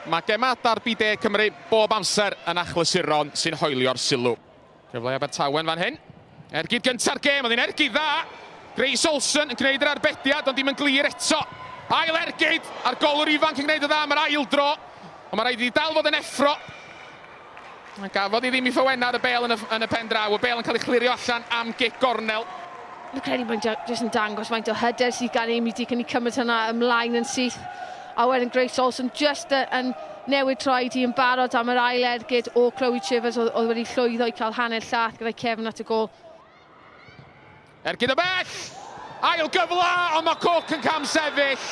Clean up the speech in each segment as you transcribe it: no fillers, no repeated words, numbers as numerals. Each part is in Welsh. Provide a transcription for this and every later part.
Mae gemau Derby De Cymru bob amser yn achlysuron sy'n hoelio'r sylw. Cyfle i Abertawe'n fan hyn. Ergyd gynta'r gêm, oedd hi'n ergyd dda. Grace Olsen yn gwneud yr arbediad, ond dim yn glir eto. Ail ergyd, a'r golwr ifanc yn gwneud y dda am yr ail dro. Ond mae rhaid iddi dal fod yn effro. A gafodd hi ddim i ffywena ar y bêl yn y, yn y pen draw. Y bêl yn cael ei chlirio allan am gic gornel. Fi'n credu mae'n jyst yn dangos faint o hyder sydd gan Amy Deacon i cymryd hynna ymlaen yn syth. A wedyn Grace Olsen jyst yn newid troed hi yn barod am yr ail ergyd o Chloe Chivers oedd, oedd wedi llwyddo i cael hanner llath gyda'i cefn at y gôl. Ergyd o bell! Ail gyfle, ond mae Cook yn camsefyll.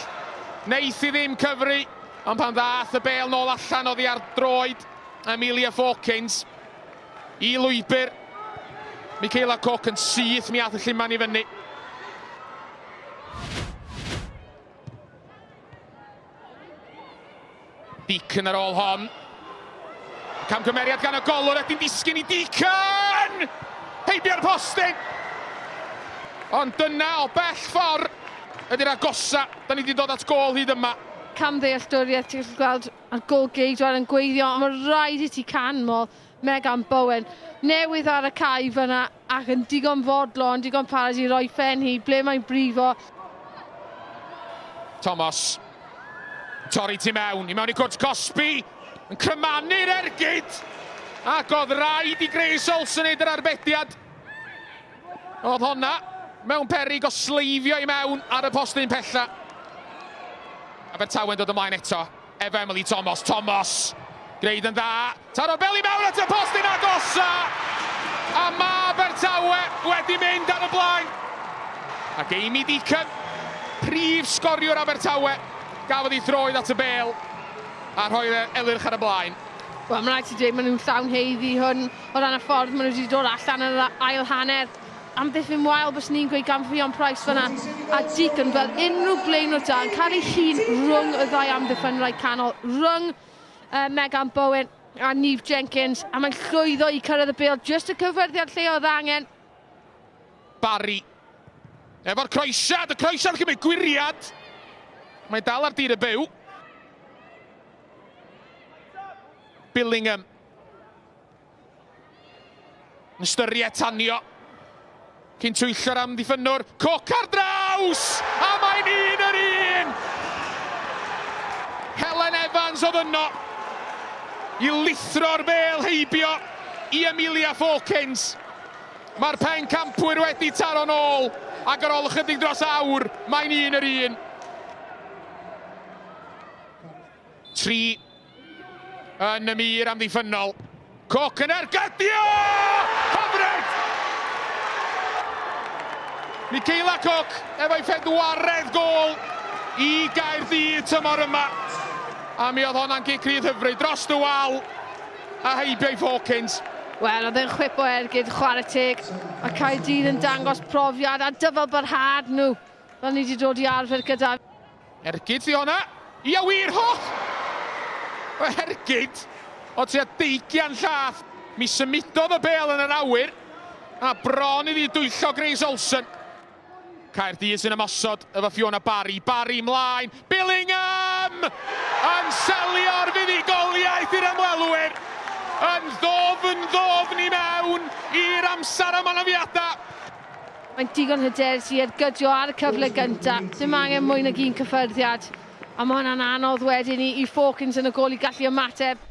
Wneith hi ddim cyfri, ond pan ddaeth y bêl nôl allan oddi ar droed Amelia Fawkins i lwybr Michaela Cook yn syth, mi ath y lluman i fyny. Deacon ar ôl hon. Camgymeriad gan y golwr ac yn disgyn i Deacon! Heibio'r postyn! Ond dyna o bell ffordd ydy'r agosa da ni wedi dod at gôl hyd yma. Camddealltwriaeth, ti'n gallu gweld a'r gôl geidwad yn gweithio, ond mae rhaid i ti canmol Megan Bowen. Newydd ar y cae fyna ac yn digon fodlon, digon parod i roi phen hi ble mae'n brifo. Thomas. Torri tu mewn, i mewn i cwrt Cosby, yn crymanu'r ergyd! Ac oedd rhaid i Grace Olsen wneud yr arbediad. Oedd honna mewn perig o sleifio i mewn ar y postyn pella. Abertawe'n dod ymlaen eto efo Emily Thomas. Thomas, gwneud yn dda. Taro bel i mewn at y postyn agosa! A mae Abertawe wedi mynd ar y blaen. Ac Amy Deacon, prif sgoriwr Abertawe, gafodd ei throed at y bel a rhoi'r Elyrch ar y blaen. Wel, mae'n rhaid ti dweud, maen nhw'n llawn haeddu hwn o ran y ffordd maen nhw wedi dod allan yn yr ail hanner. Amddiffyn wael, byswn i'n gweud, gan Ffion Price fan'na. A Deacon, fel unrhyw blaenwr da, yn cael ei hun rhwng y ddau amddiffynwraig canol, rhwng Megan Bowen a Neve Jenkins, a mae'n llwyddo i cyrraedd y bêl jyst y cyffyrddiad lle oedd angen. Barry efo'r croesiad, y croesiad yn cymryd gwiriad. Mae'n dal ar dir y byw. Billingham. Yn ystyried tanio. Cyn twyllo'r amddiffynnwr. Cook ar draws! A mae'n un yr un! Helen Evans oedd yno i lithro'r bêl heibio i Amelia Fawkins. Mae'r pencampwyr wedi taro'n ôl ac ar ôl ychydig dros awr mae'n un yr un. 3 yn y mur amddiffynnol. Cook yn ergydio! Hyfryd! Michaela Cook efo'i phedwaredd gôl i Gaerdydd tymor yma. A mi oedd honna'n gic rydd hyfryd dros y wal a heibio i Fawkins. Wel, oedd e'n chwip o ergyd, chwarae teg. Mae Caerdydd yn dangos profiad a dyfalbarhad nhw, fel ni wedi dod i arfer gyda. Ergyd 'di honna. Ia wir, ho! O ergyd o tua deugian llath. Mi symudodd y bêl yn yr awyr a bron iddi dwyllo Grace Olsen. Caerdydd sy'n ymosod efo Fiona Barry. Barry mlaen. Billingham! Yn selio'r fuddugoliaeth i'r ymwelwyr. Yn ddofn, ddofn i mewn i'r amser am anafiadau. Mae'n digon hyderus i ergydio ar y cyfle gynta'. Dim angen mwy nag un cyffyrddiad. A ma' hwnna'n anodd wedyn i i Fawkins yn y gôl i gallu ymateb.